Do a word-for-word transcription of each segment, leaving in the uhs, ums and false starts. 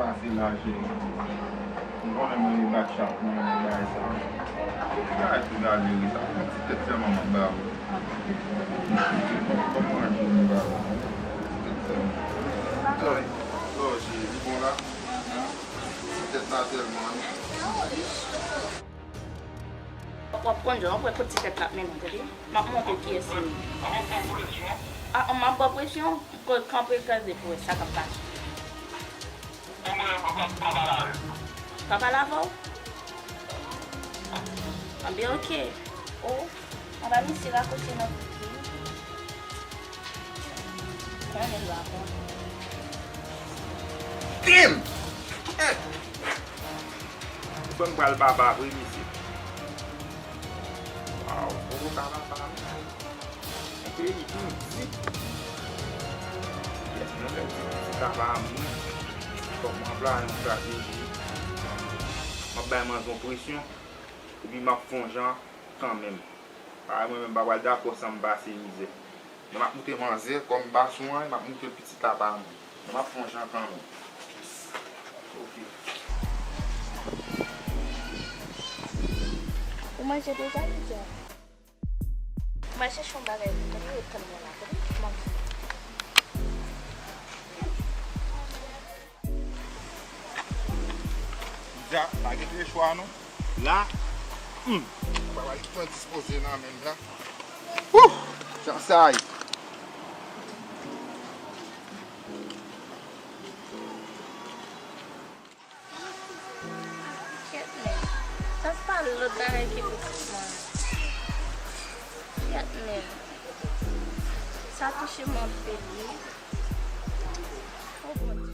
Pase la, cheri. M konnen mwen e bat chak mwen nan bagay sa. Ki bagay pou gade wi sa? Yon ti tèt sèlman m ap ba ou. Ban m manje m ba ou. Ti tèt sèlman. Lò, cheri, li bon la? Ti tèt la sèlman wi. W ap konn jan w ap wè kot ti tèt la ap mennen w, tande. M ap montre kiyès li ye. A, m ap ba w presyon, m ko-, kanpe kraze pou w wè sa k ap pase. Papa lave w? Anben, oke. O, anba misye rakoche nan kote. Konnen l va konnen. Tim! Kèt! Ou kwè m pral papa vre, mesye? Waw, poko ka papa, mesye. Yon peyi ki di. Yes, mwen menm, ti, ti papa a moun. Fòk mwen anplwaye yon estrateji. M ap bay manzè yon presyon, epi m ap fè yon jan kanmenm. Paske mwen menm, m pa pral dakò san m pase mizè. Men m ap moute manzè, kòm m pa sou anyen, m ap moute l pitit la pa mwen. Men m ap fè yon jan kanmenm. Ok. Ou manje deja, Lydia? Mwen chèche yon bagay pou mwen, yo tann mwen la, tande, m ap vini. Dja, pa gen tire chwa non. La, hmm. Papa li pran dispoze nan menm la. Ouh! Jan sa ye. Kèt men. Sa se pa lòt bagay ke pitit mwen. Kèt men. Sa touche m anpil wi. O Bondye.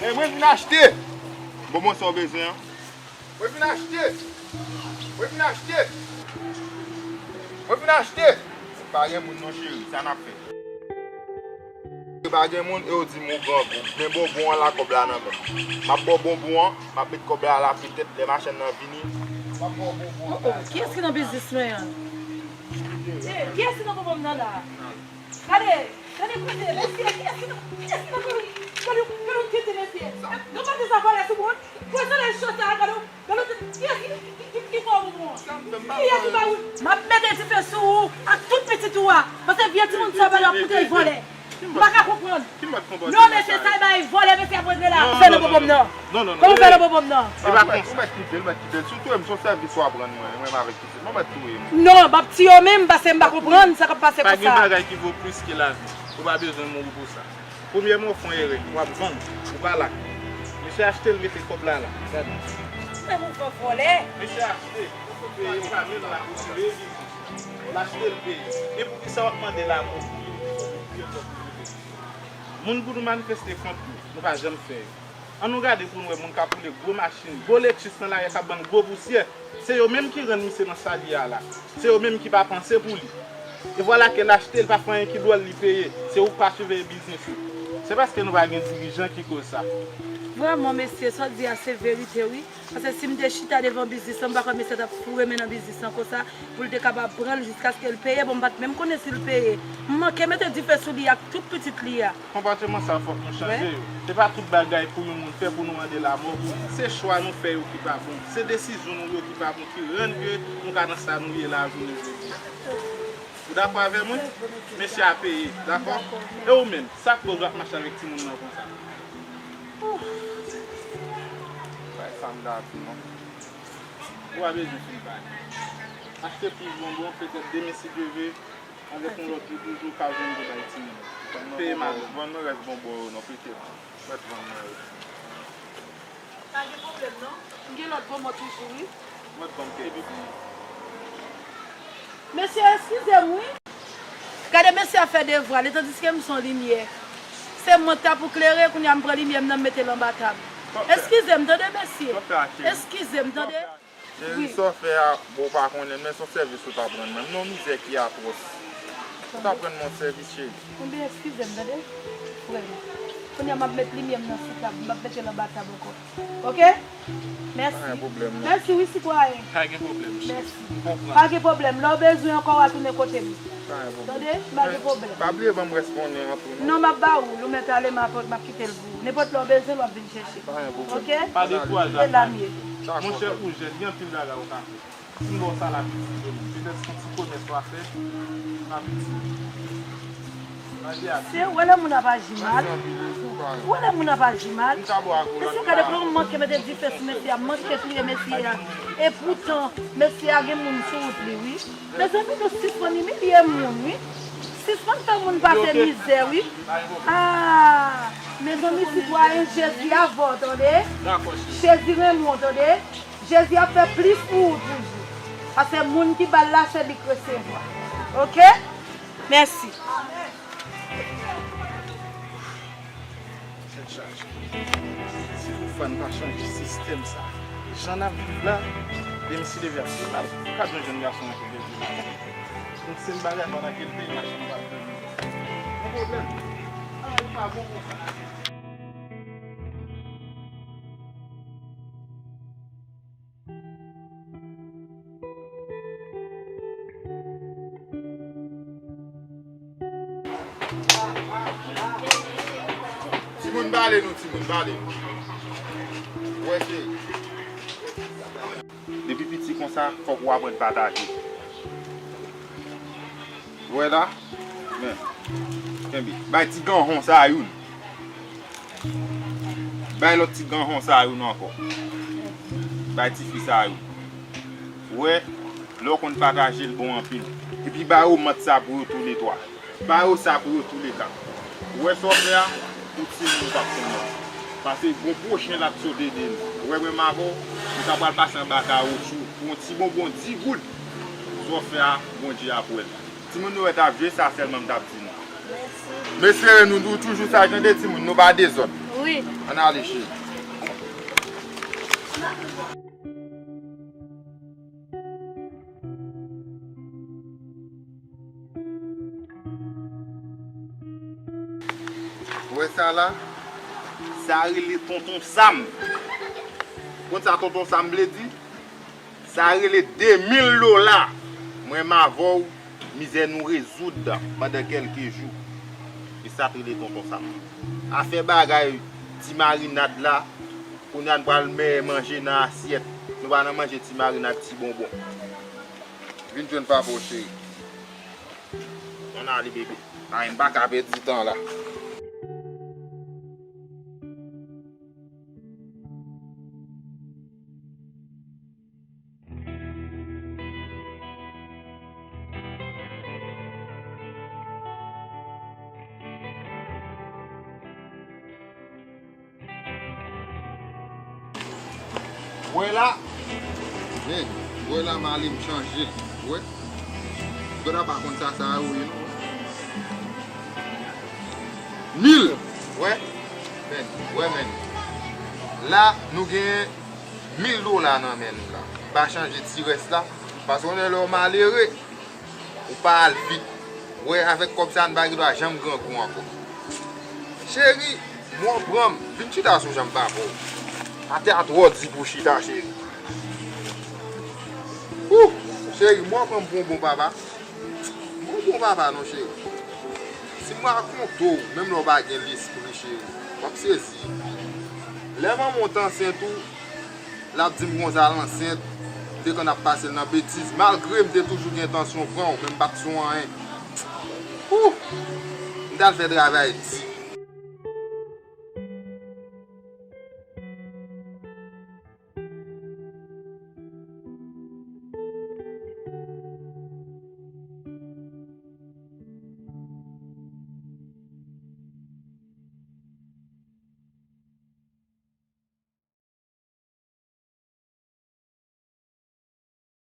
Ey, mwen vin achte! Bonbon sa w bezwen an? Mwen vin achte! Mwen vin achte! Mwen vin achte! Pa gen moun non, cheri, sa n ap fè? Pa gen moun, e yo di m ou grangou. Men bonbon an la, kòb la nan men m. M ap ba w bonbon an, m ap met kòb la la, petèt lè machann nan vini, m ap ba w bonbon an. Oh, oh, kiyès ki nan biznis mwen an? Kiyès ki nan bonbon m nan la? Gade, gade kote, mesye, kiyès ki nan, kiyès ki nan bonbon? Gade, gade kote, mesye. Gade kote sa vòlè sou moun. Pwazone chòt sa, gade. Gade, kiyès ki, ki, ki, ki fè w mouvman? Kiyès ki ba ou? M ap mete dife sou ou ak tout pitit ou a. Paske vye timoun sa yo ap koute vòlè. M pa ka konprann. Non, mesye, sa e bay vòlè, mesye ap regle la. Fè nan bonbon m nan. Kòman w fè nan bonbon m nan? Ou mèt kite l, ou mèt kite l. Si w touye m, se yon sèvis w ap rann mwen, mwen avèk pitit mwen, ou mèt touye m. Non, m ap tiye w menm, paske m pa konprann sa k ap pase konsa. Pa gen bagay ki vo plis ke lavi. Ou pa bezwen mouri pou sa. Premyèman, w fè yon erè, w ap vann, ou pa la. Mesye achte l, mete kòb la la. Gade. Ou menm ou fè vòlè. Mesye achte, e yo pa menm la pou touye li. L achte l peye. E poukisa w ap mande lanmò pou li, pou li touye kòb pou li peye? Moun pou nou manifeste kont nou, nou pa janm fè yo. Ann nou gade pou nou wè moun k ap woule gwo machin, gwo Lexus nan lari a k ap vann gwo pousyè. Se yo menm ki rann misye nan sa li ye a la. Se yo menm ki pa panse pou li. E vwala ke l achte, l pa fè anyen ki dwòl, li peye. Se ou k pa siveye biznis ou. Se paske nou pa gen dirijan ki koz sa. Vrèman, mesye, sa w di a se verite, wi. Paske si m te chita devan biznis lan, m pa kwè mesye t ap foure men nan biznis lan konsa, pou l te kapab pran l jiskaske l peye. Bon, m pa t menm konnen si l peye. M manke mete dife sou li ak tout pitit li a. Konpòteman sa fòk nou chanje yo. Se pa tout bagay pou yon moun fè pou nou mande lanmò pou li. Se chwa nou fè yo ki pa bon. Se desizyon nou yo ki pa bon, ki rann ke nou ka nan sa nou ye la jounen jodi a. Ou dakò avè mwen? Mesye a peye, dakò? E ou menm, sa k fè w ap mache avèk timoun nan konsa? Ouh. Bay sa m ta di non. Ou pa bezwen fin pale. Achte plis bonbon, petèt demen si Dye ve. Avèk yon lòt jou toujou ka jwenn de bay timoun. Peye mal. Vann mwen rès bonbon yo non, pete. Mèt vann mwen yo. Pa gen pwoblèm non. M gen lòt bonbon toujou, wi. Mèt vann peye. Mesye, eskize m, wi. Gade mesye ap fè devwa li, tandiske m se yon limyè. Se mwen k ta pou klere, kounye a m pran limyè m nan m mete l anba tab. Eskize m tande mesye. Eskize m tande. Cheri, sa w fè a, bon, w pa konnen, men se yon sèvis ou t ap rann mwen. M nan yon mizè ki atwòs. Ou t ap rann mwen yon sèvis, cheri. Ebyen, eskize m, tande, frè m. Kounye a m ap met limyè m nan sou tab, m p ap mete l anba tab ankò. Oke? Mèsi. Pa gen pwoblèm, non. Mèsi, wi, sitwayen. Pa gen pwoblèm, cheri. Mèsi. M konprann. Pa gen pwoblèm. Lè w bezwen ankò, w a tounen kote m. Pa gen pwoblèm. Tande? Pa gen pwoblèm. Pa bliye ban m rès monnen an tou, non. Non, m ap ba ou l, ou mèt ale, m ap, m ap kite l pou ou. Nenpòt lè w bezwen l, w ap vin chèche. Pa gen pwoblèm. Oke? Pa dekouraje. Se la m ye. Dakò. Monchè, ou jèn, gen anpil bagay ou ka fè. M ba w sa la piti, petèt se yon ti komès w a fè, la piti. Se, ou wè lè moun ap aji mal. Ou wè lè moun ap aji mal. Mesye, gade kòman m manke mete dife sou mesye a, m manke touye mesye a. Epoutan, mesye a gen moun sou wout li, wi. Mezanmi, nou sispann imilye moun, wi. Sispann fè moun pase mizè, wi. Ah, mezanmi, sitwayen, Jezi avè w, tande? Jezi renmen w, tande? Jezi ap fè plis pou ou toujou. Paske moun ki ba l la, se li k resevwa. Oke? Mèsi. Tèt chaje. Si toutfwa n pa chanje sistèm sa, jan n ap viv la, demen si Bondye vle, m ap ka jwenn jèn gason an pou l vin. Donk, se m bagay pa nan kel peyi, machin pa vin. Yon pwoblèm. Ah, li pa bon konsa. Timoun, pale nou, timoun, pale nou. Wè, cheri. Depi piti konsa, fòk ou aprann pataje. Wè la, men, kenbe. Bay ti ganhon sa a youn. Bay lòt ti ganhon sa a youn ankò. Bay tifi sa a youn. Ou wè, lè w konn pataje l bon anpil. Epi ba yo mant sa pou yo toule twa. Ba yo sa pou yo toule kat. Ou wè sa w fè a, pou timoun ou p ap konn mant. Paske gon pwochen l ap sote de nou. Ou wè menm avè w, ou ta pral pase anba kawotchou pou yon ti bonbon di goud. Sa w fè a, Bondye ap wè l. Timoun nou wè t ap jwe, sa sèlman m t ap di nou. M espere nou, nou toujou saj tande timoun, nou pa dezòd. Wi. Ann ale, cheri. Ou wè sa la? Sa rele Tonton Sam. Konn sa Tonton Sam vle di? Sa rele de mil dola. Mwen m avè w, mizè nou rezoud pandan kèlke jou. E sa t rele Tonton Sam. Afè bagay ti marinad la, kounye a n pral mèye manje nan asyèt. Nou pa nan manje ti marinad, ti bonbon. Vin jwenn papa w, cheri. Ann ale, bebe. Ay, m pa ka pèdi tan la. Wè la. Men, wè la, m ale m chanje l. Wè. Brada pa konn sa, sa yo ye, non. Mil. Wè. Men, wè, men. La, nou gen mil dola nan men nou la. M pa chanje ti rès la. Paske w konnen lè w malere, ou pa al vit. Wè, avèk kòb sa a, n pa gen dwa janm grangou ankò. Cheri, mwen pran m. Vin chita sou janm papa w. Atè a twò di pou chita, cheri. Ou, cheri, mwen pran m pou yon bon papa. Mwen bon papa non, cheri. Si m rakonte w, menm lè w pa gen lespri, cheri, w ap sezi. Lè manman w t ansent ou, l ap di m konsa l ansent, m te konn ap pase l nan betiz, malgre m te toujou gen entansyon pran w, men m pa t sou anyen. Ou! M t al fè travay di.